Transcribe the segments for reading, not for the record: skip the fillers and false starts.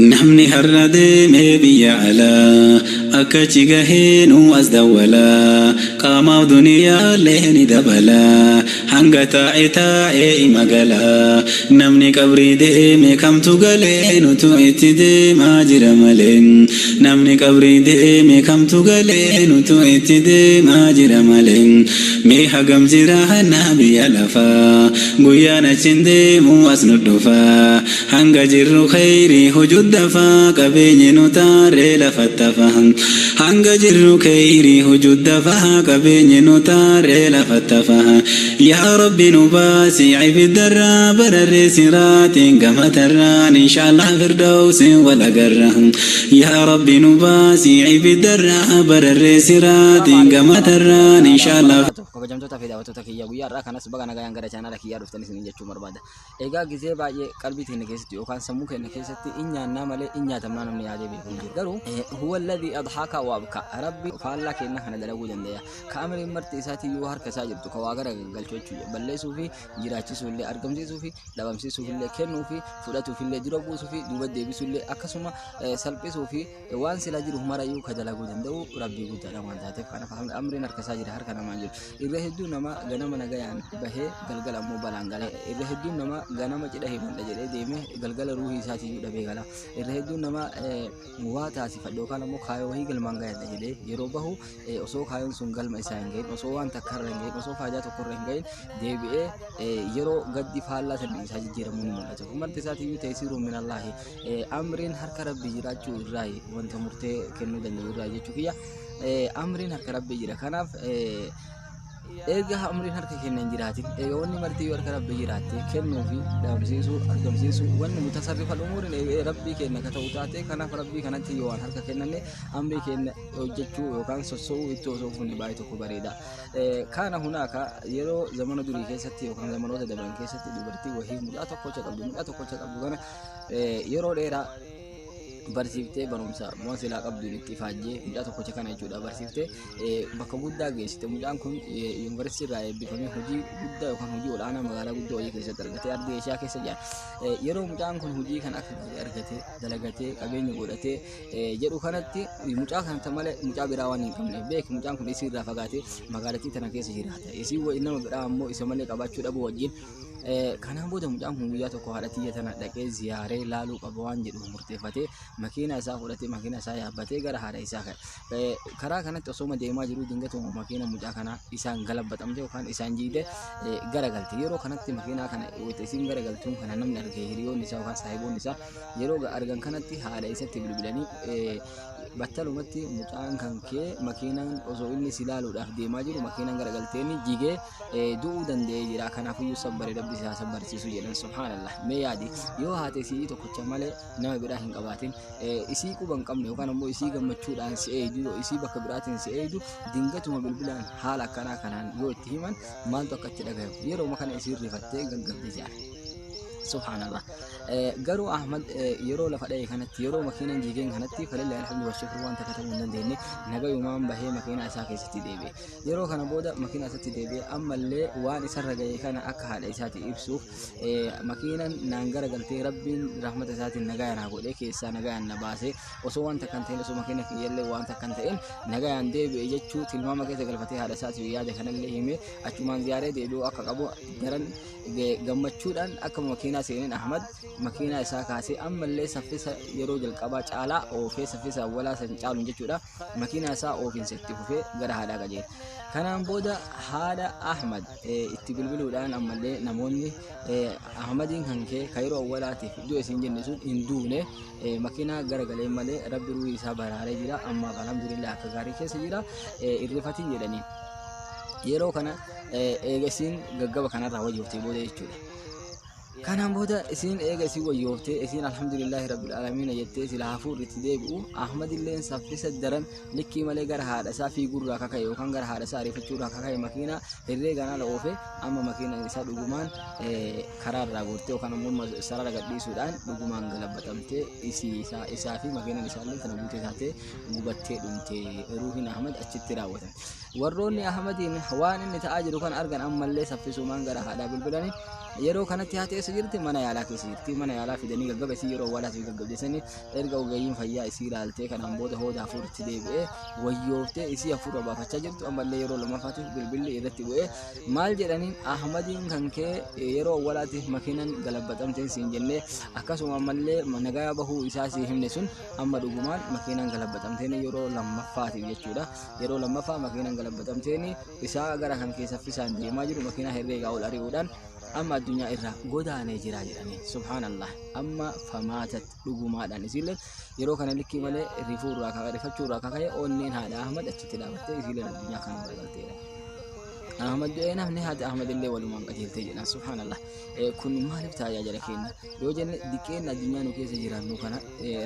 Namni har'a deemee biyya alaa akka achi gaheenuu as dawwalaa qaamaaf duniyaallee ni dabalaa hanga taa'e taa'ee ima galaa namni qabrii deeme kamtu galee nutu itti deemaa jira malee namni qabrii deeme kamtu galee nutu itti deemaa jira malee mee hagam jiraannaa biyya lafaa guyyaan achin deemu as nu dhufaa Hanga jirru kheyrii hojud dafaa qabeenyi nu taaree lafattafa Hanga jirru kheyrii hojud dafaa qabeenyi nu taaree lafattafa Yaa Rabbi nu baasi ibiddarraa bararree siraatiin gama tarraan inshaallah firdawsiin wal agarra Yaa Rabbi nu baasi ibiddarraa bararree siraatiin gama tarraan inshaallah Kabajamtoota fi daawwattoota kiyya guyyaa har'aa kanas baga nagayaan gara chaanaala kiyyaa dhuftan isiniin jechuu barbaada. Egaa gizee baay'ee qalbii teenya keessatti yookaan sammuu keenya keessatti in nyaannaa malee in nyaatamnaa namni yaadee beeku hin jiru. Garuu huwa alladhii adhaaka wa abka rabbi faallaa keenya kana dalaguu dandeenya. Ka amriin marti isaatii yoo harka isaa jirtu ka waa gara galchu jechuudha. Balleessuu fi jiraachisuu illee argamsiisuu fi dhabamsiisuu illee kennuu fi fudhatuuf illee dura buusuu fi duuba deebisuu illee akkasuma salphisuu fi waan silaa jiru marayyuu ka dalaguu danda'u rabbii guddaadha waan taateef kanaaf amriin harka isaa jira harka namaa jiru. Irra hedduun namaa ganama nagayaan bahee galgala ammoo balaan gala. Irra hedduun namaa ganama cidha himadha jedhee deemee galgala ruuhii isaatiiyyuu dhabee gala. Irra hedduun namaa waa taasifadha yookaan ammoo kaayoo wahii galmaan gayadha jedhee yeroo bahu osoo kaayoon sun galma isaa hin gahin osoo waan takka irra hin gahin osoo faayidaa tokko irra hin gahin deebi'ee yeroo gaddi faallaa san isaa jijjiiramuu ni mul'ata. Kun marti isaatiiyyuu teessiruun minallaahi amriin harka rabbii jiraachuu irraa wanta murtee kennuu danda'u irraa jechuu kiyya. Amriin harka rabbii jira kanaaf erga amriin harka keenya hin jiraatin eega wanni marti yoo harka rabbii jiraatte kennuu fi dhabamsiisuu argamsiisuu wanni mutasarrifa umuuriin rabbii keenya akka ta'u taate kanaaf rabbii kanatti yoo waan harka kennanne amrii keenya hojjechuu yookaan sosso'uu itti osoo funne baay'ee tokko bareeda. Kaana hunaaka yeroo zamana durii keessatti yookaan zamanoota dabran keessatti dubartii wahii mucaa tokkocha qabdu mucaa tokkocha qabdu kana yeroo dheeraa barsiiftee barumsa waan silaa qabduun itti ifaajjee mucaa tokkocha kana jechuudha barsiiftee bakka guddaa geessite mucaan kun yuunivarsiitii irraa eebbifamee hojii guddaa yookaan hojii ol'aanaa magaalaa guddoo wayii keessatti argatee ardii Eeshiyaa keessa jira. Yeroo mucaan kun hojii kana akka gaarii argatee dalagatee qabeenya godhatee jedhu kanatti mucaa kana malee mucaa biraa waan hin qabneef beeki mucaan kun isii irraa fagaatee magaalattii tana keessa jiraata. Isii nama biraa ammoo isa malee qabaachuu dhabuu wajjin Kanaan booda mucaan kun guyyaa tokko haadha tiyya tana dhaqee ziyaaree laaluu qaba waan jedhu murteeffatee makiinaa isaa fudhatee makiinaa isaa yaabbatee gara haadha isaa ka'e. Karaa kanatti osooma deemaa jiruu dingatuma makiina mucaa kanaa isaan galabbaxamte yookaan isaan jiite garagalte. Yeroo kanatti makiinaa kana wayita isiin garagaltuun kana namni arge hiriyoonni isaa yookaan saahiboonni isaa yeroo argan kanatti haadha isatti bilbilanii battalumatti mucaan kan kee makiinaan osoo inni si laaluudhaaf deemaa jiru makiinaan garagalteeni jigee du'uu danda'ee jira kanaafiyyuu sabbari rabbi si haa sabbarsiisu jedhan subhaanallah mee yaadi yoo haati isii tokkocha malee nama biraa hin qabaatin isii quba hin qabne yookaan ammoo isii gammachuudhaan si eeydu isii bakka biraatiin si eeydu dingatuma bilbilaan haala akkanaa kanaan yoo itti himan maaltu akka itti dhagayamu yerooma kana isiin rifattee gaggabde jedhan subhaanallah garuu Ahmad yeroo lafa dha'e kanatti yeroo makiinaan jigeen kanatti falillaahi alhamdu washukru waan takka ta'uu hin dandeenye nagayumaan bahee makiinaa isaa keessatti deebi'e Yeroo kana booda makiinaa isatti deebi'ee ammallee waan isarra ga'e kana akka haadha isaati ibsuuf makiinaan naan garagaltee rabbiin rahmata isaatiin nagaya naa godhee keessaa nagayaan na baasee osoo waan takka hin ta'in osoo makiina kiyyallee waan takka hin ta'in nagayaan deebi'e jechuu tilmaama keessa galfatee haadha isaatiif yaada kanallee himee achumaan ziyaaree deebi'uu akka qabu daran gammachuudhaan akka makiinaa seeneen Ahmad makiinaa isaa kaasee ammallee saffisa yeroo jalqabaa caalaa oofee saffisa awwalaa san caaluun jechuudha makiinaa isaa oofinsa itti fufee gara haadhaa qajeele. Kanaan booda haadha Ahmad itti bilbiluudhaan ammallee namoonni Ahmadiin kan kee ka yeroo awwalaatiif du'e siin jenne sun hin duune makiinaa garagalee malee rabbi ruuhii isaa baraaree jira ammaaf alhamdulillah akka gaarii keessa jira irrifatiin jedhaniin. Yeroo kana eega isiin gaggaba kanarraa wayyoofte booda jechuudha. Kanaan booda isiin eega isiin wayyooftee isiin alhamdulillaahi rabbil aalamiina jettee sila hafuurri itti deebi'u Ahmad illeen saffisa daran likkii malee gara haadha isaa fiigurraa kaka'e yookaan gara haadha isaa ariifachuurraa kaka'e makiinaa herreegaan ala oofe amma makiinaan isaa dhugumaan karaarraa gortee yookaan ammoo sarara gadhiisuudhaan dhugumaan galabbatamtee isii isaa isaa fi makiinaan isaallee tana guutee taatee gubattee dhumte ruuhiin Ahmad achitti raawwatan. Warroonni Ahmadiin waan inni ta'aa jiru kana argan ammallee saffisumaan gara haadhaa bilbilanii yeroo kanatti haati eessa jirti? Mana yaalaa keessa jirti. Mana yaalaa fidanii gaggaba isii yeroo awwaalaatiif gaggabdeessanii erga ogeeyyiin fayyaa isii ilaaltee kanaan booda hooda hafuuritti deebi'ee wayyooftee isii hafuura baafachaa jirtu ammallee yeroo lammaffaatiif bilbilli irratti bu'ee maal jedhaniin Ahmadiin kan kee yeroo awwaalaatiif makiinan galabbaxamteen siin jennee akkasuma ammallee nagaa bahuu isaa sii himne sun amma dhugumaan makiinaan galabbaxamteen yeroo lammaffaatiif jechuudha. Yeroo lammaffaa makiinaan galabbaxamteen isaa gara kan kee saffisaan deemaa jiru makiinaa herreegaa ol ari'uudhaan amma addunyaa irraa godaanee jira jedhanii. Subhaanallah, amma famaatat dhugumaadhaan isiillee yeroo kana likkii malee rifuu irraa rifachuu irraa kaka'e onneen haadha Ahmad achitti dhaabattee isiilleen addunyaa kana irraa galteedha. Ahmad du'ee namni haati Ahmad illee walumaan qajeeltee jedhan. Subhaanallah, kun maaliif taayaa jala keenya yoo jenne, diqqeen addunyaa nu keessa jiraannu kana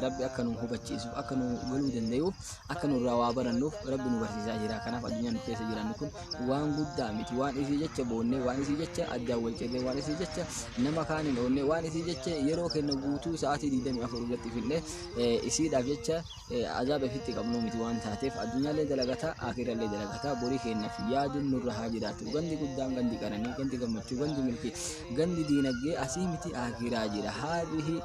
Rabbi akka nu hubachiisuuf, akka nu galuu danda'uuf, akka nu irraa waa barannuuf Rabbi nu barsiisaa jira. Kanaaf addunyaan nu keessa jiraannu kun waan guddaa miti. Waan isii jecha boonnee, waan isii jecha addaan wal cirree, waan isii jecha nama kaan hin oolne, waan isii jecha yeroo kenna guutuu sa'aatii 24 irratti finne isiidhaaf jecha azaaba ifitti qabnu miti. Waan taateef addunyaallee dalagataa, akirallee dalagataa, borii keenyaaf yaaduun nurra haa jiraatu. Gandi guddaan, gandi qananii, gandi gammachuu, gandi milkii, gandi diinagdee asii miti, akiraa jira. Haadhihi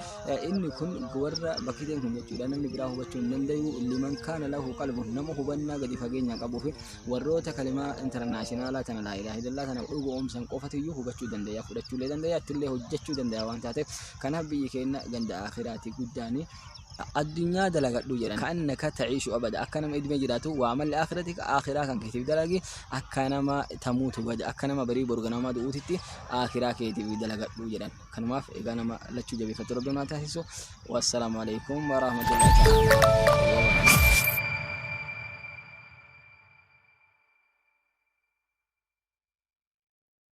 inni kun warra bakkiteen kun jechuudha namni biraa hubachuu hin dandayu. Liman kaana lahu qalbun, nama hubannaa gadi fageenyaan qabuu fi warroota kalimaa intarnaashinaalaa tana, laa ilaaha illallah tana dhugu oomsan qofatiyyuu hubachuu dandaya, fudhachuullee dandaya, ittillee hojjechuu dandaya waan taateef. Kanaaf biyyi keenya ganda akiraati guddaani. Addunyaa dalagadhu jedhan, ka'annaka ta'iishu abada, akka nama idmee jiraatu. Waa malli akirati akiraa kan keetiif dalagi, akka nama tamuutu gada, akka nama barii borganamaa du'uutitti akiraa keetiif dalagadhu jedhan. Kanumaaf egaa nama lachuu jabeeffatu Rabbi haa taasisu. Wassalaamu alaikum warahmatullahi ta'ala wabarakatuh.